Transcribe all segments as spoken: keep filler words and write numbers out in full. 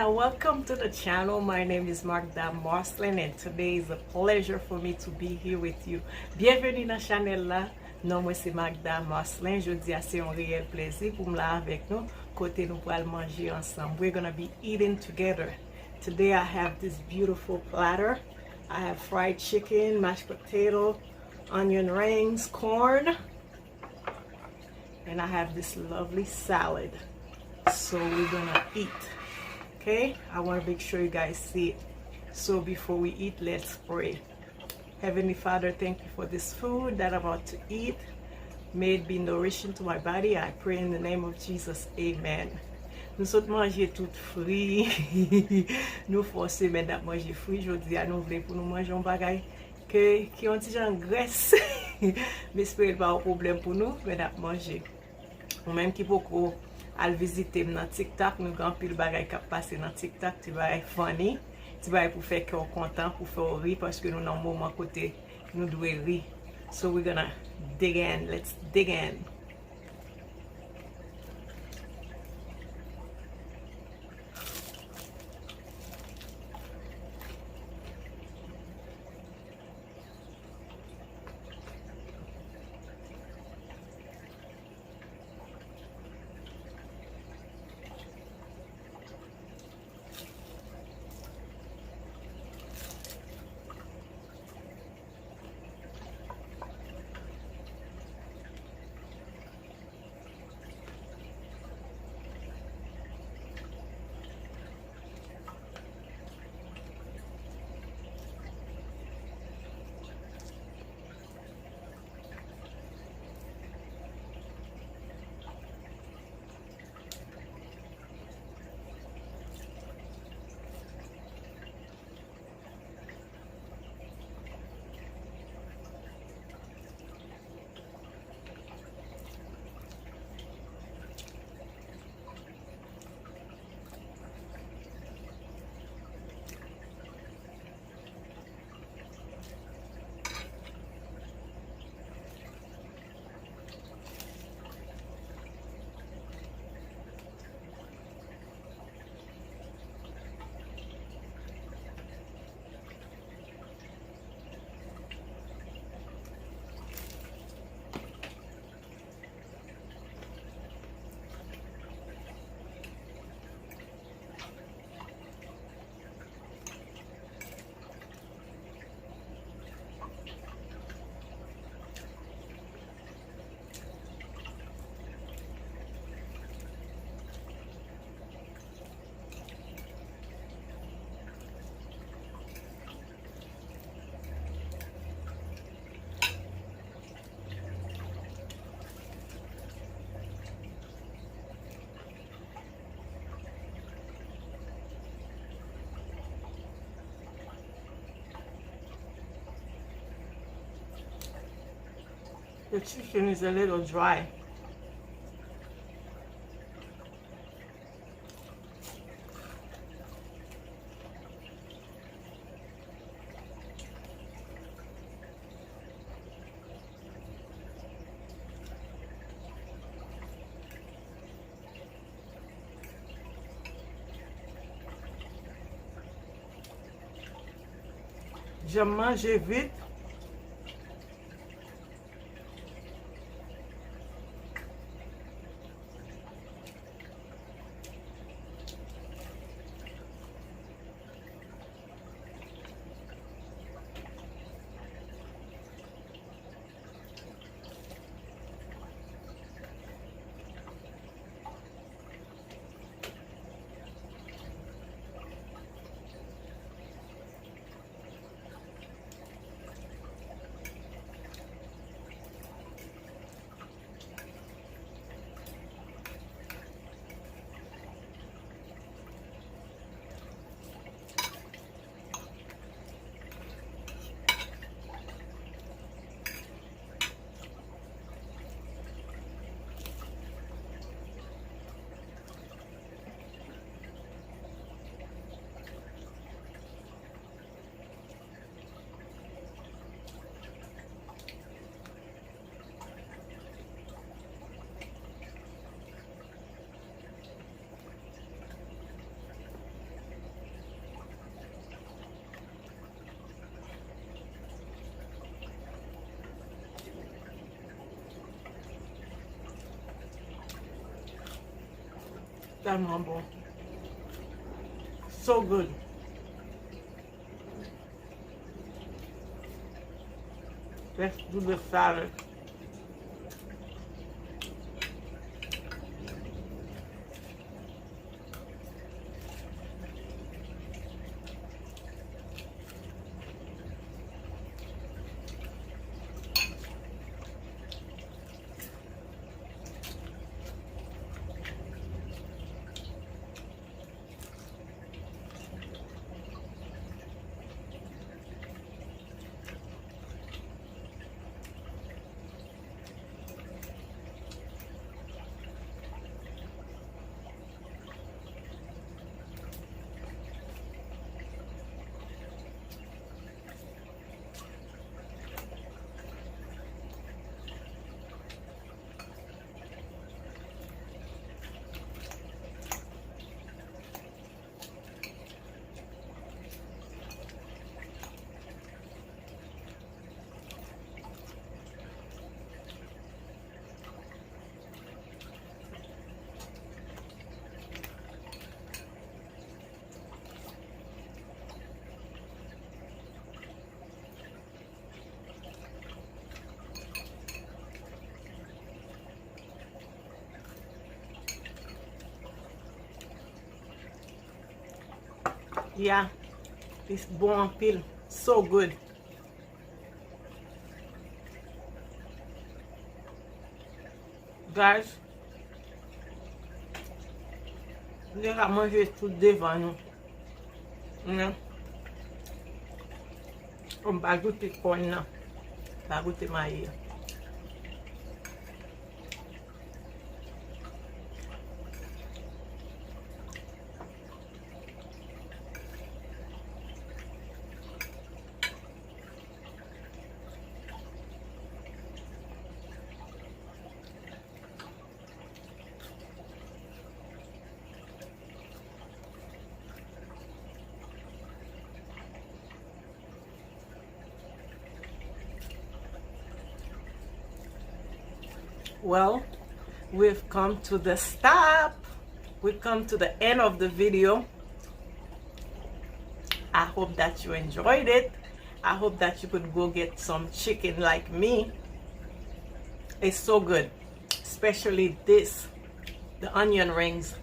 Welcome to the channel. My name is Magda Marcelin, and today is a pleasure for me to be here with you. Byenveni nan chanèl la. Non mwen se Magda Marcelin. Jodi a se yon reyèl plezi pou m la avèk nou, kote nou pral manje ansanm. We're gonna be eating together. Today I have this beautiful platter. I have fried chicken, mashed potato, onion rings, corn, and I have this lovely salad. So we're gonna eat. Okay? I want to make sure you guys see it. So before we eat, let's pray. Heavenly Father, thank you for this food that I'm about to eat. May it be nourishing to my body. I pray in the name of Jesus. Amen. Nou sot manje tout fri. Nou fè yon semèn n ap manje fri. Jodi a nou vle pou nou manje yon bagay ke, ki yon ti jan grès. M espere l pa yon pwoblèm pou nou, men n ap manje. Ou menm ki poko al vizite m nan TikTok, nou gen anpil bagay k ap pase nan TikTok, ti bagay funny, ti bagay pou fè kè w kontan, pou fè w ri, paske nou nan yon moman kote nou dwe ri. So we're gonna dig in. Let's dig in. The chicken is a little dry. Jan m manje vit. Tèlman bon. So good. Let's do the salad. Yeah, it's bon anpil. So good. Guys, nou te ka manje tout devan nou. Men, m pa goute kòn nan. M pa goute mayi a. Well, we've come to the stop. We come to the end of the video. I hope that you enjoyed it. I hope that you could go get some chicken like me. It's so good, especially this, the onion rings.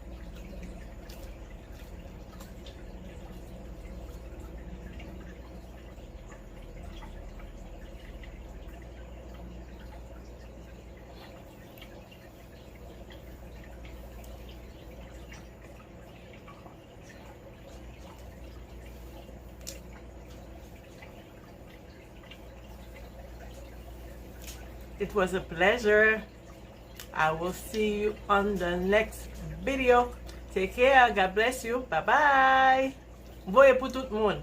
It was a pleasure. I will see you on the next video. Take care. God bless you. Bye bye. Voye pou tout moun.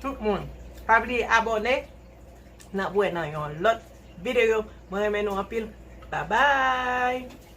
Tout moun. Pa bliye abòne. N ap wè nan yon lòt videyo. Mwen renmen nou anpil. Bye bye.